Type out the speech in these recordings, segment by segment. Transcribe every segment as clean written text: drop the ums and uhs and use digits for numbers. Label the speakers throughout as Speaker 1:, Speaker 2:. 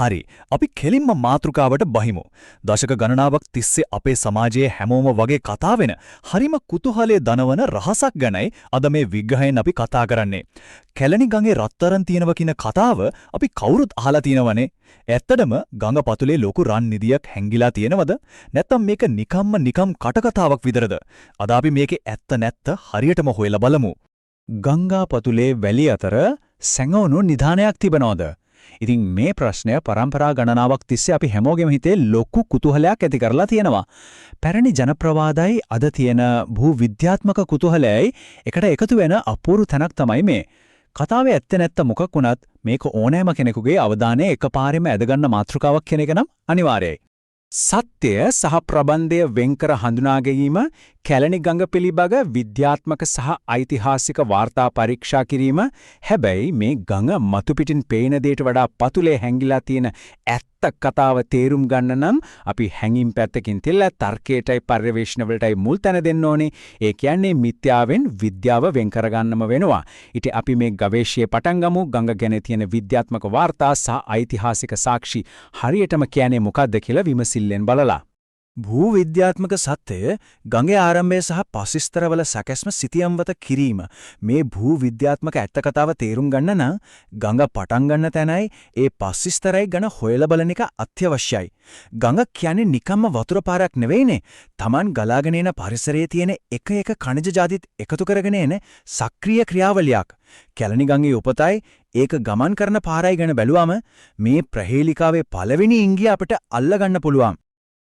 Speaker 1: හරි. අපි කෙලින්ම මාතෘකාවට බහිමු. දශක ගණනාවක් තිස්සේ අපේ සමාජයේ හැමෝම වගේ කතා වෙන හරිම කුතුහලයේ දනවන රහසක් ගැනයි අද මේ විග්‍රහයෙන් අපි කතා කරන්නේ. කැලණි ගඟේ රත්තරන් තියෙනවා කියන කතාව අපි කවුරුත් අහලා තියෙනවනේ. ඇත්තටම ගඟ පතුලේ ලොකු රන් නිදියක් හැංගිලා තියෙනවද? නැත්නම් මේක නිකම්ම නිකම් කටකතාවක් විතරද? අද අපි මේකේ ඇත්ත නැත්ත හරියටම හොයලා බලමු.
Speaker 2: ගංගා පතුලේ වැලි අතර සැඟවුණු නිධානයක් තිබෙනවද? ඉතින් මේ ප්‍රශ්නය පරම්පරා ගණනාවක් තිස්සේ අපි හැමෝගෙම හිතේ ලොකු කුතුහලයක් ඇති කරලා තියෙනවා. පැරණි ජනප්‍රවාදයි අද තියෙන භූ විද්‍යාත්මක කුතුහලයයි එකට එකතු වෙන අපූර්ව තැනක් තමයි මේ. කතාවේ ඇත්ත නැත්ත මොකක් වුණත් මේක ඕනෑම කෙනෙකුගේ අවධානය එකපාරෙම ඇදගන්න මාතෘකාවක් කියන එක නම් අනිවාර්යයි. සත්‍යය සහ ප්‍රබන්ධය වෙන්කර හඳුනා ගැනීම, කැලණි ගඟ පිළිබඳ විද්‍යාත්මක සහ ඓතිහාසික වාර්තා පරීක්ෂා කිරීම. හැබැයි මේ ගඟ මතු පිටින් පේන දෙයට වඩා පතුලේ හැංගිලා තියෙන ඇත්ත කතාව තේරුම් ගන්න නම් අපි හැඟීම් පැත්තකින් තියලා තර්කයටයි පර්යේෂණ වලටයි මුල් තැන දෙන්න ඕනේ. ඒ කියන්නේ මිත්‍යාවෙන් විද්‍යාව වෙන් කරගන්නම වෙනවා. ඉතින් අපි මේ ගවේෂණය පටන් ගමු ගඟ ගැන තියෙන විද්‍යාත්මක වාර්තා සහ ඓතිහාසික සාක්ෂි හරියටම කියන්නේ මොකක්ද කියලා විමසිල්ලෙන් බලලා.
Speaker 1: භූ විද්‍යාත්මක සත්‍යය, ගඟේ ආරම්භය සහ පසිස්තරවල සැකැස්ම සිතියම්වත කිරීම. මේ භූ විද්‍යාත්මක ඇත්ත කතාව තේරුම් ගන්න නම් ගඟ පටන් ගන්න තැනයි ඒ පසිස්තරයි ගැන හොයලා බලන එක අත්‍යවශ්‍යයි. ගඟ කියන්නේ නිකම්ම වතුර පාරක් නෙවෙයිනේ. තමන් ගලාගෙන එන පරිසරයේ තියෙන එක එක ඛනිජ ජාතිත් එකතු කරගෙන එන සක්‍රීය ක්‍රියාවලියක්. කැලණි ගඟේ උපතයි ඒක ගමන් කරන පාරයි ගැන බැලුවම මේ ප්‍රහේලිකාවේ පළවෙනි ඉංගිය අපිට අල්ලගන්න පුළුවන්.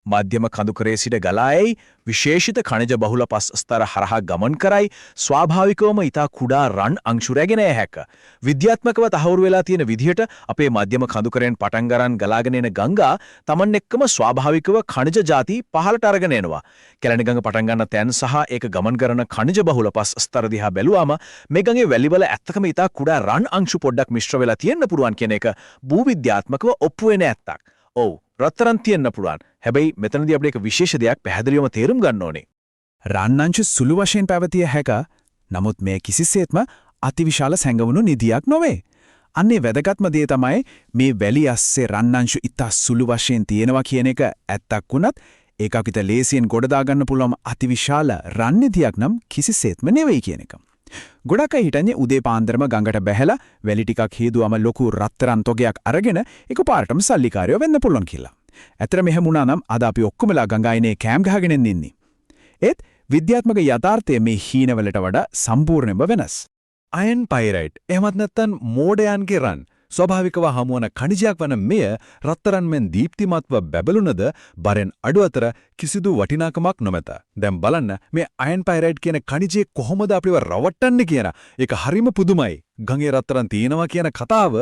Speaker 3: මධ්‍යම කඳුකරේ සිට ගලා එයි, විශේෂිත ඛනිජ බහුල පස් ස්තර හරහා ගමන් කරයි, ස්වාභාවිකවම ඉතා කුඩා රන් අංශු රැගෙන ය හැක. විද්‍යාත්මකව තහවුරු වෙලා තියෙන විදිහට අපේ මධ්‍යම කඳුකරෙන් පටන් ගරන් ගලාගෙන එන ගංගා තමන් එක්කම ස්වාභාවිකව ඛනිජ ජාති පහළට අරගෙන එනවා. කැලණි ගඟ පටන් ගන්න තැන් සහ ඒක ගමන් කරන ඛනිජ බහුල පස් ස්තර දිහා බැලුවාම මේ ගඟේ වැලිවල ඇත්තකම ඉතා කුඩා රන් අංශු පොඩ්ඩක් මිශ්‍ර වෙලා තියෙන්න පුළුවන් කියන එක භූවිද්‍යාත්මකව ඔප්පු වෙන ඇත්තක්. ඔව්, රත්තරන් තියෙන්න පුළුවන්. හැබැයි මෙතනදී අපිට එක විශේෂ දෙයක් පැහැදිලිවම තේරුම් ගන්න ඕනේ.
Speaker 2: රන් අංශු සුළු වශයෙන් පැවතිය හැක. නමුත් මේ කිසිසේත්ම අතිවිශාල සැඟවුණු නිධියක් නොවේ. අන්නේ වැදගත්ම දේ තමයි මේ වැලි අස්සේ රන් අංශු ඉතා සුළු වශයෙන් තියෙනවා කියන එක ඇත්තක් වුණත්, ඒක අපිට ලේසියෙන් ගොඩ දාගන්න පුළුවන් අතිවිශාල රන් නිධියක් නම් කිසිසේත්ම නෙවෙයි කියන එක. ගොඩක් අය හිතන්නේ උදේ පාන්දරම ගඟට බැහැලා වැලි ටිකක් හේදුවම ලොකු රත්තරන් තොගයක් අරගෙන එකපාරටම සල්ලිකාරයෝ වෙන්න පුළුවන් කියලා. ඇත්තට මෙහෙම වුණා නම් අද අපි ඔක්කොමලා ගඟ අයිනේ කෑම් ගහගෙන ඉන්නේ. ඒත් විද්‍යාත්මක යථාර්ථය මේ හීනවලට වඩා සම්පූර්ණයෙන්ම වෙනස්.
Speaker 3: අයන් පයිරයිට්, එහෙමත් නැත්නම් මෝඩයන්ගේ රන් ස්වාභාවිකව හමුවන ඛනිජයක් වන මෙය රත්තරන් මෙන් දීප්තිමත්ව බැබළුනද බරෙන් අඩු අතර කිසිදු වටිනාකමක් නොමැත. දැන් බලන්න මේ අයන් පයිරයිට් කියන ඛනිජය කොහොමද අපිව රවට්ටන්නේ කියන ඒක හරිම පුදුමයි. ගඟේ රත්තරන් තියෙනවා කියන කතාව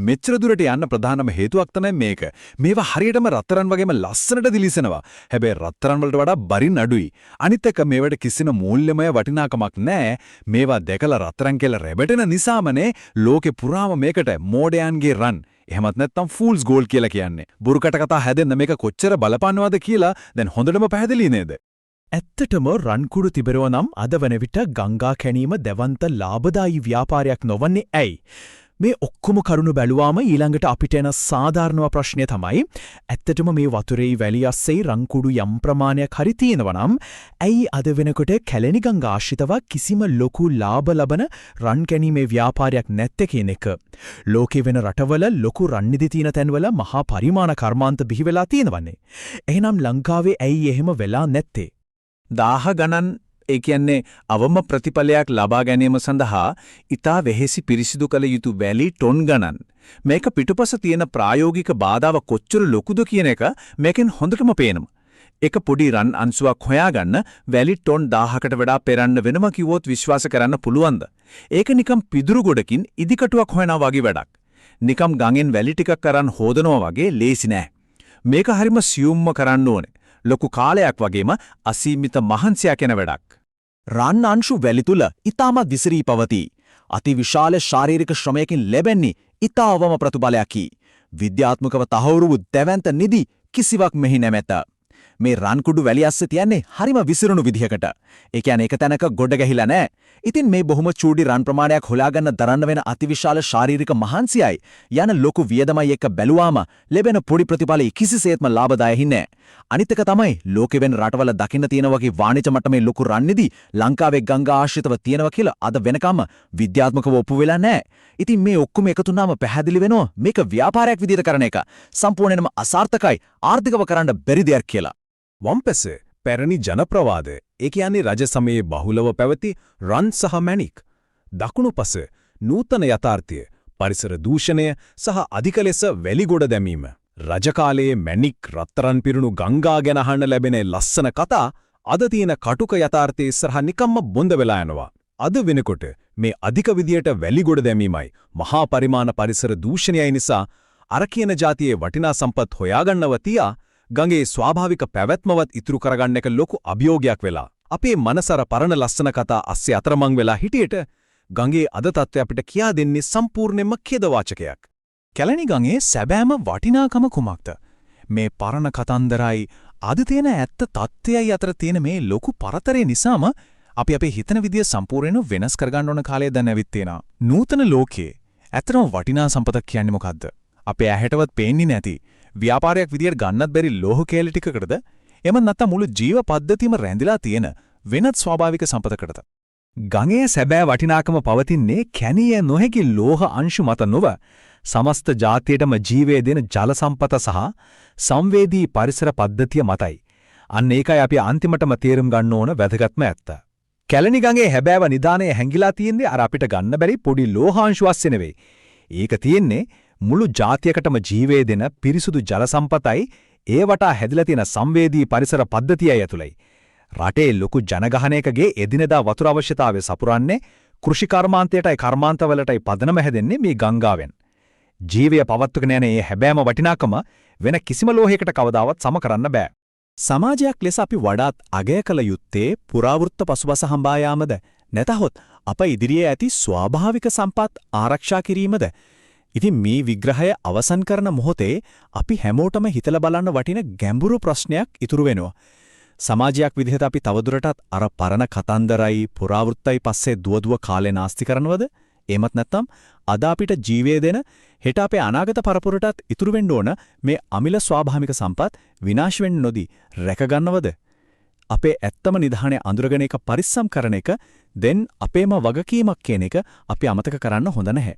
Speaker 3: මෙච්චර දුරට යන්න ප්‍රධානම හේතුවක් තමයි මේක. මේවා හරියටම රත්තරන් වගේම ලස්සනට දිලිසෙනවා. හැබැයි රත්තරන් වලට වඩා බරින් අඩුයි. අනිත් එක මේවට කිසිම මූල්‍යමය වටිනාකමක් නැහැ. මේවා දැකලා රත්තරන් කියලා රැවටෙන නිසාමනේ ලෝකෙ පුරාම මේකට මෝඩයන්ගේ රන්, එහෙමත් නැත්නම් ෆූල්ස් ගෝල්ඩ් කියලා කියන්නේ. බොරු කට කතා හැදෙන්න මේක කොච්චර බලපානවද කියලා දැන් හොඳටම පැහැදිලි නේද?
Speaker 1: ඇත්තටම රන්කුඩු තිබෙනවා නම් අද වන විට ගංගා කැණීම දැවන්ත ලාභදායී ව්‍යාපාරයක් නොවන්නේ ඇයි? මේ ඔක්කොම කරුණු බැලුවාම ඊළඟට අපිට එන සාධාරණම ප්‍රශ්නය තමයි, ඇත්තටම මේ වතුරේ වැලි අස්සේ රන්කුඩු යම් ප්‍රමාණයක් හරි තියෙනවා නම්, ඇයි අද වෙනකොට කැලණි ගංගා ආශ්‍රිතව කිසිම ලොකු ලාභ ලබන රන් කැණීමේ ව්‍යාපාරයක් නැත්තේ කියන එක. ලෝකේ වෙන රටවල ලොකු රන් නිධි තියෙන තැන්වල මහා පරිමාණ කර්මාන්ත බිහි වෙලා තියෙනවනේ. එහෙනම් ලංකාවේ ඇයි එහෙම වෙලා නැත්තේ?
Speaker 2: දාහ ගණන්, ඒ කියන්නේ අවම ප්‍රතිඵලයක් ලබා ගැනීම සඳහා ඉතා වෙහෙසි පිරිසිදු කළ යුතු වැලි ටොන් ගණන්. මේක පිටුපස තියෙන ප්‍රායෝගික බාධාව කොච්චර ලොකුද කියන එක මේකෙන් හොඳටම පේනවා. එක පොඩි රන් අංශුවක් හොයාගන්න වැලි ටොන් 1000කට වඩා පෙරන්න වෙනවා කිව්වොත් විශ්වාස කරන්න පුළුවන්ද? ඒක නිකම් පිදුරු ගොඩකින් ඉදිකටුවක් හොයනවා වගේ වැඩක්. නිකම් ගඟෙන් වැලි ටිකක් අරන් හොදනවා වගේ ලේසි නෑ. මේක හරිම සියුම්ම කරන්න ඕනේ. ලොකු කාලයක් වගේම අසීමිත මහන්සියක් යන වැඩක්.
Speaker 1: රන් අංශු වැලි තුල ඉතාමත් විසිරී පවතී. අතිවිශාල ශාරීරික ශ්‍රමයකින් ලැබෙන්නේ ඉතා අවම ප්‍රතිඵලයකි. විද්‍යාත්මකව තහවුරු වූ දැවැන්ත නිධි කිසිවක් මෙහි නැමැත. මේ රන් කුඩු වැලි අස්සේ තියන්නේ හරිම විසිරුණු විදිහකට. ඒ කියන්නේ එක තැනක ගොඩ ගැහිලා නැහැ. ඉතින් මේ බොහොම චූටි රන් ප්‍රමාණයක් හොයාගන්න දරන්න වෙන අතිවිශාල ශාරීරික මහන්සියයි යන ලොකු වියදමයි එක්ක බැලුවාම ලැබෙන පොඩි ප්‍රතිඵලය කිසිසේත්ම ලාභදායී නෑ. අනිත් එක තමයි ලෝකෙ වෙන රටවල දකින්න තියෙන වගේ වාණිජ මට්ටමේ ලොකු රන් නිධි ලංකාවේ ගංගා ආශ්‍රිතව තියෙනවා කියලා අද වෙනකම්ම විද්‍යාත්මකව ඔප්පු වෙලා නෑ. ඉතින් මේ ඔක්කොම එකතු වුණාම පැහැදිලි වෙනවා මේක ව්‍යාපාරයක් විදිහට කරන එක සම්පූර්ණයෙන්ම අසාර්ථකයි, ආර්ථිකව කරන්න බැරි දෙයක් කියලා.
Speaker 3: වම්පස පැරණි ජනප්‍රවාද, ඒ කියන්නේ රජ සමයේ බහුලව පැවති රන් සහ මැණික්. දකුණු පස නූතන යථාර්ථය, පරිසර දූෂණය සහ අධික ලෙස වැලි ගොඩ දැමීම. රජ කාලයේ මැණික් රත්තරන් පිරුණු ගංගා ගැන අහන්න ලැබෙන ලස්සන කතා අද තියෙන කටුක යථාර්ථයේ ඉස්සරහා නිකම්ම බොඳ වෙලා යනවා. අද වෙනකොට මේ අධික විදියට වැලි ගොඩ දැමීමයි මහා පරිමාණ පරිසර දූෂණයයි නිසා අර කියන ජාතියේ වටිනා සම්පත් හොයාගන්නව තියා ගඟේ ස්වාභාවික පැවැත්මවත් ඉතුරු කරගන්න එක ලොකු අභියෝගයක් වෙලා. අපේ මනස අර පරණ ලස්සන කතා අස්සේ අතරමං වෙලා හිටියට ගඟේ අද තත්ත්වය අපිට කියා දෙන්නේ සම්පූර්ණයෙන්ම ඛේදවාචකයක්.
Speaker 2: කැලණි ගඟේ සැබෑම වටිනාකම කුමක්ද? මේ පරණ කතන්දරයි අද තියෙන ඇත්ත තත්ත්වයයි අතර තියෙන මේ ලොකු පරතරය නිසාම අපි අපේ හිතන විදිය සම්පූර්ණයෙන්ම වෙනස් කරගන්න ඕන කාලය දැන් ඇවිත් තියෙනවා. නූතන ලෝකයේ ඇත්තටම වටිනා සම්පතක් කියන්නේ මොකද්ද? අපේ ඇහැටවත් පේන්නේ නැති, ව්‍යාපාරයක් විදියට ගන්නත් බැරි ලෝහ කෑලි ටිකකටද? එහෙම නැත්නම් මුළු ජීව පද්ධතියම රැඳිලා තියෙන වෙනත් ස්වාභාවික සම්පතකටද?
Speaker 3: ගඟේ සැබෑ වටිනාකම පවතින්නේ කැණිය නොහැකි ලෝහ අංශු මත නොව, සමස්ත ජාතියටම ජීවය දෙන ජල සම්පත සහ සංවේදී පරිසර පද්ධතිය මතයි. අන්න ඒකයි අපි අන්තිමටම තේරුම් ගන්න ඕන වැදගත්ම ඇත්ත. කැලණි ගඟේ හැබෑව නිදානය හැංගිලා තියෙන්නේ අර අපිට ගන්න බැරි පොඩි ලෝහාංශු අස්සේ නෙවෙයි. ඒක තියෙන්නේ මුළු ජාතියකටම ජීවය දෙන පිරිසුදු ජල සම්පතයි ඒ වටා හැදිලා තියෙන සංවේදී පරිසර පද්ධතියයි ඇතුළයි. රටේ ලොකු ජනගහනයකගේ එදිනෙදා වතුර අවශ්‍යතාවය සපුරන්නේ කෘෂි කර්මාන්තයටයි කර්මාන්තවලටයි පදනම හැදෙන්නේ මේ ගංගාවෙන්. ජීවය පවත්වගෙන යන ඒ හැබෑම වටිනාකම වෙන කිසිම ලෝහයකට කවදාවත් සම කරන්න බෑ.
Speaker 1: සමාජයක් ලෙස අපි වඩාත් අගය කළ යුත්තේ පුරාවෘත්ත පසුපස හඹා යාමද, නැතහොත් අප ඉදිරියේ ඇති ස්වාභාවික සම්පත් ආරක්ෂා කිරීමද? ඉතින් මේ විග්‍රහය අවසන් කරන මොහොතේ අපි හැමෝටම හිතලා බලන්න වටින ගැඹුරු ප්‍රශ්නයක් ඉතුරු වෙනවා. සමාජයක් විදිහට අපි තවදුරටත් අර පරණ කතන්දරයි පුරාවෘත්තයි පස්සේ දුව දුව කාලේ නාස්ති කරනවද? එහෙමත් නැත්නම් අද අපිට ජීවය දෙන, හෙට අපේ අනාගත පරපුරටත් ඉතුරු වෙන්න ඕන මේ අමිල ස්වාභාවික සම්පත් විනාශ වෙන්න නොදී රැක ගන්නවද? අපේ ඇත්තම නිධානය අඳුරගෙන ඒක පරිස්සම් කරන එක දැන් අපේම වගකීමක් කියන එක අපි අමතක කරන්න හොඳ නැහැ.